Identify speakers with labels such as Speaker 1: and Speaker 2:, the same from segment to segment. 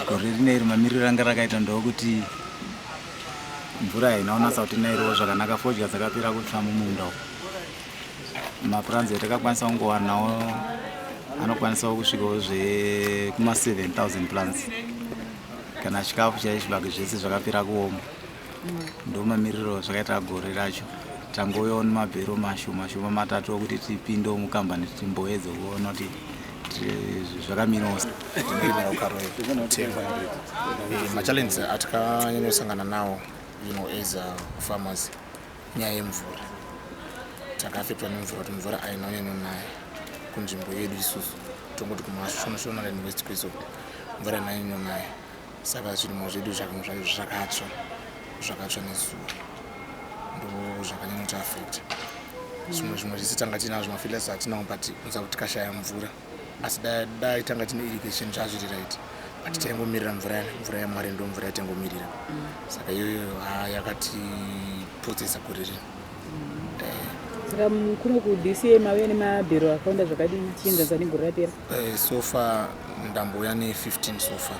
Speaker 1: Gore rineri mamiriro anga rakaita ndokuti mvura haina kunatsa kuti nairiwo zvakanaka, fodya dzakapera kutsva mumunda umu. Mapuranzi atakakwanisa kungowanawo anokwanisawo kusvikawo zvekuma 7000 plants, kana chikafu chaicho, chibage zvese zvakapera kuoma. Ndo mamiriro zvakaita gore racho. Tangouyawo nemabhero mashoma shoma matatu okuti tipindewo mukambani, timboedze kuona kuti zvakamirawo.
Speaker 2: Tinorimira kuKaroi. Machallenges atakanyanyosangana nawo as farmers, nyaya yemvura. Takaafektwa nemvura, kuti mvura aina kunyanyonaya kunzvimbo yedu isusu. Tongoti kumaShonaland West kweso mvura inanyanyonaya, saka zvirimwa zvedu zvakatsva, zvakatsva nezuva. Ndo zvakanyanya kutiafecta. Zvimwe zvese tanga tinazvo, mafertilizer atinawo, but unza kuti tikashaya mvura. Asi dai tanga tine irrigation zvazviri right, but taingomirira mvura, mvura yaMwari, ndo mvura yatangomirira. Saka iyoyo yakatipotsesa gore rino.
Speaker 3: Saka kuno kuDCA mauya nemabhero akawanda zvakadini tichienzanisa negore rapera?
Speaker 2: So far ndambouya ne15 so far.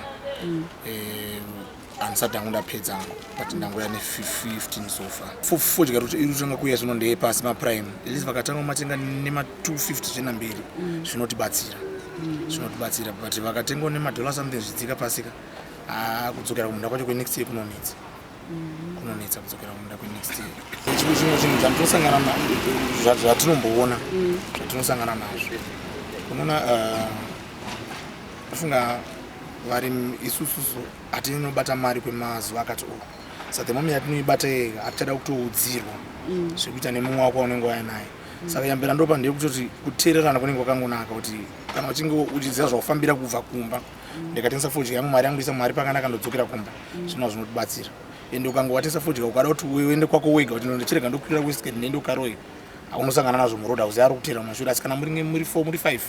Speaker 2: Handisati hangu ndapedza hangu, but ndangouya ne15 so far. Fodya iri kutanga kuuya zvino ndeyepasi, maprime. At least vakatanga matenga nema250 zvena mberi, zvinotibatsira, zvinotibatsira. But vakatengwa nemadollar something zvidzika pasika, kudzokera kumunda kwacho kwenext year kunonetsa, kunonetsa kudzokera kumunda kwenext year. Chimwe chinhu zvatinosangana, zvatinomboona, zvatinosangana nazvo, unoona, funga varimi isususu hatinobata mari kwemazuva akati o. Saka the moment yatinoibata yega, hatichada kutoudzirwa zvekuita nemumwe wako waunenge waya naye. Saka yambira ndopa ndeyekutoti kuteererana kunenge kwakangonaka, kuti kana uchinge uchiziva zvaufambira kubva kumba, ndikatengesa fodya yangu, mari yangu isa mari pakanaka, ndodzokera kumba, zvinova zvinotibatsira. Ende ukanga watengesa fodya, ukada kuti uende kwako wega, kuti ndichirega ndokwira Westgate ndiende kuKaroi, unosangana nazvo muroad, hauzivi ari kuteera mumashure. Asi kana muri four, muri five,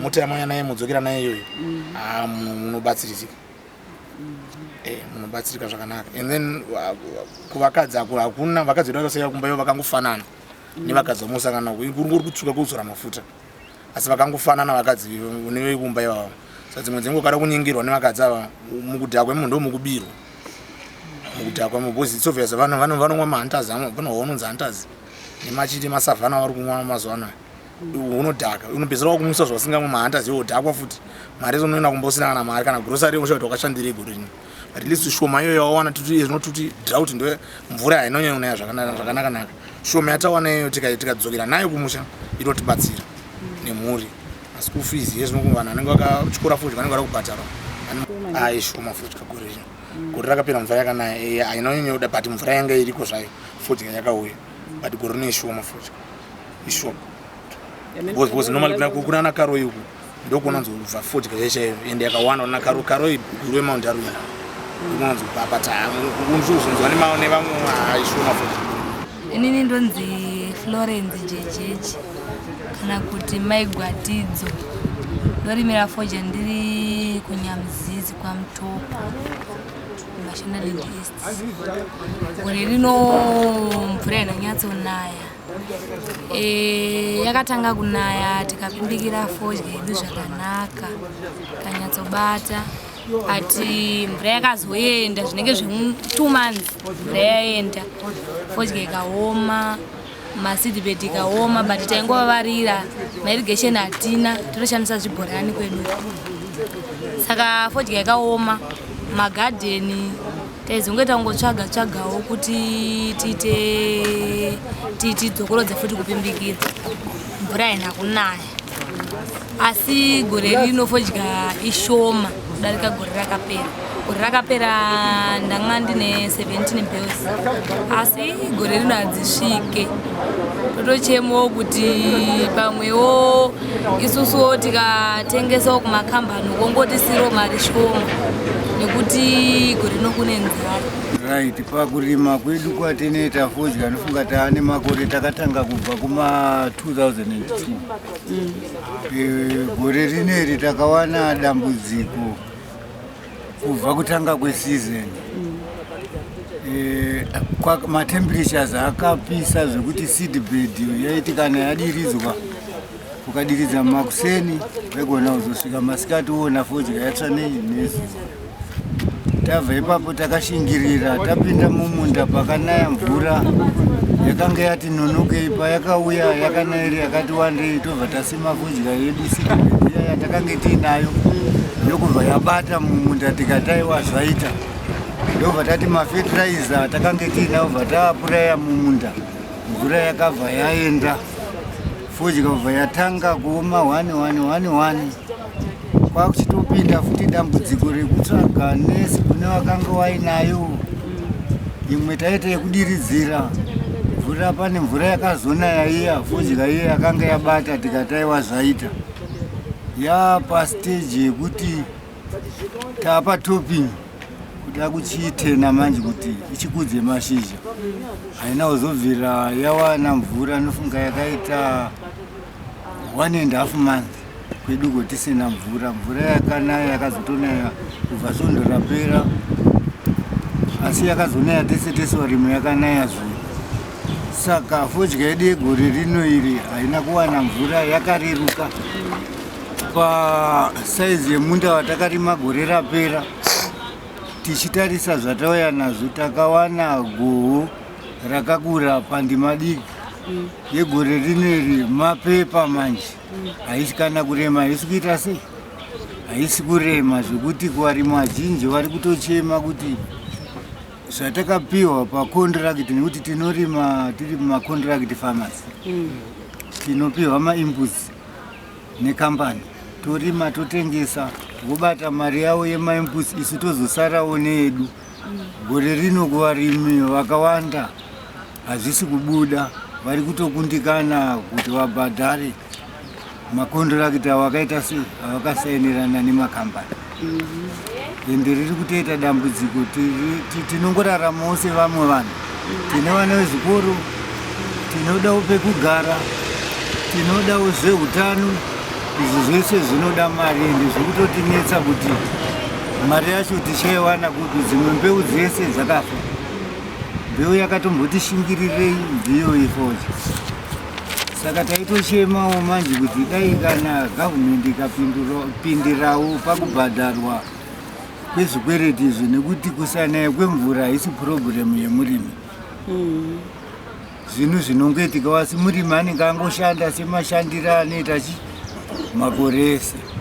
Speaker 2: mota yamauya naye mudzokera naye iyoyo, munobatsirizika, munobatsirika zvakanaka. And then kuvakadzi hakuna vakadzi vedu vakasiyana kumba ivo, vakangofanana nevakadzi vamusangana navo. Kuri kutsvuka kuzora mafuta, asi vakangofanana vakadzi nevekumba ivavo. Saka dzimwe dzenguva ukada kunyengirwa nevakadzi ava, mukudhakwa imomo ndo mukubirwa, mukudhakwa imomo, because it's obvious vanomwa maHunters amwe. Pane waunonzi Hunters nemachiti maSavanna vari kumwa mazuva anaya, unodhaka, unopedzisira wakumwisa zvausingamwe maHunters, iwe udhakwa futi. Mari unoenda kumba usina kana mari, kana grocery usha kuti wakashandirei gore rino. But at least shoma iyoyo yawawana, tuti zvinototi drought, ndo mvura hainonyanya kunaya zvakanaka naka. Shoma yatawana iyoyo, tikadzokera nayo kumusha, inotibatsira nemhuri. Maschool fees yezvino vanhu vanenge vakatyora fodya vanenge vari kubhadharwa. Ai, shoma fodya gore rino. Gore rakapera mvura yakanaya, hainonyanya, but mvura yanga iriko zvayo, fodya yakauya. But gore rino ishoma, fodya ishoma, because normally kuna Karoi uku ndokunonzobva fodya yachaiyo, ende yakawanda kuna Karoi guru yeMount Darwin, ndokunonzobva. But unozonzwa nevamwe, ishoma fodya.
Speaker 4: Inini ndonzi Florence Jejeji, kana kuti Maigwatidzo. Ndorimira fodya, ndiri kuNyamzizi, kwaMutoko, Mashonaland East. Gore rino mvura inonyatsonaya. Yakatanga kunaya, tikapimbikira fodya yedu zvakanaka, ikanyatsobata. But mvura yakazoenda zvinenge zve 2 months, mvura yaenda, fodya ikaoma, maseedbed ikaoma. But taingovavarira, mairrigation hatina, totoshandisa zvibhorani kwedu. Saka fodya yakaoma, magadheni taizongoita kungotsvaga tsvagawo kuti tiite tidzokorodze futi kupimbikira, mvura haina kunaya. Asi gore rino fodya ishoma kudarika gore rakapera. Gore rakapera ndanga ndine 17 bales, asi gore rino hadzisvike. Totochemawo kuti pamwewo isusuwo tikatengesawo kumakambani kongotisiro mari shoma, nekuti gore rino kune nzara.
Speaker 5: Right, pakurima kwedu kwatinoita fodya, nofunga taane makore, takatanga kubva kuma 2002. Gore rineri takawana dambudziko kubva kutanga kweseason. Matemperatures akapisa zvekuti seedbed yaiti kana yadiridzwa Ukadiridza makuseni waigona kuzosvika masikati woona fodya yatsva nei nezuva. Tabva ipapo takashingirira tapinda mumunda pakanaya mvura yakanga yati nonokei payakauya yakanaya iri yakati wandei tobva tasima fodya yedu seedbed iya yatakange tiinayo ndokubva yabata mumunda tikataiwa zvaita ndobva tati mafetiraiza takange tiinayo bva taapuraya mumunda mvura yakabva yaenda fodya kubva yatanga kuoma 1 1 1 1 kwakuchitopinda futi dambudziko rekutsvaga nesi kune vakanga wainayo imwe taita yekudiridzira mvura pane mvura yakazonaya iya fodya iya yakanga yabata tikataiwa zvaita yapasteji yekuti tapa topping kuda kuchiitena manje kuti ichikudze mashizha haina kuzobvira yawana mvura nofunga yakaita 1.5 month kweduko tisina mvura. Mvura yakanaya yakazotonaya kubva svondo rapera, asi yakazonaya tese tese varimi yakanaya zve. Saka fodya yedu yegore rino iri haina kuwana mvura, yakareruka pasaizi yemunda watakarima gore rapera. Tichitarisa zvatauya nazvo, takawana goho rakakura pandima diki. Yegore rino iri mapepa manje haisi kana kurema, haisi kuita sei, haisi kurema zvekuti kuvarimi vazhinji vari kutochema kuti zvatakapiwa pacontract, nekuti tinorima tiri mumacontract farmers, tinopiwa mainputs nekambani, torima totengesa, vobata mari yavo yemainputs, isu tozosarawo neyedu. Gore rino kuvarimi vakawanda hazvisi kubuda, vari kutokundikana kuti vabhadhare makondirakiti avo akaita sei avakasainirana nemakambani. Ende riri kutoita dambudziko, tinongoraramawo sevamwe vanhu, tine vana vezvikoro, tinodawo pekugara, tinodawo zveutano, izvi zvese zvinoda mari, ende zviri kutotinetsa kuti mari yacho tichaiwana kupi. Dzimwe mbeu dzese dzakafa, mbeu yakatomboti shingirirei ndiyo ifodya. Saka taitochemawo manje kuti dai kana gavhumendi ikapindirawo pakubhadharwa kwezvikwereti izvi, nekuti kusanaya kwemvura haisi purogiremu yemurimi, zvinhu zvinongoitika, asi murimi anenge angoshanda semashandiro anoita chi makore ese.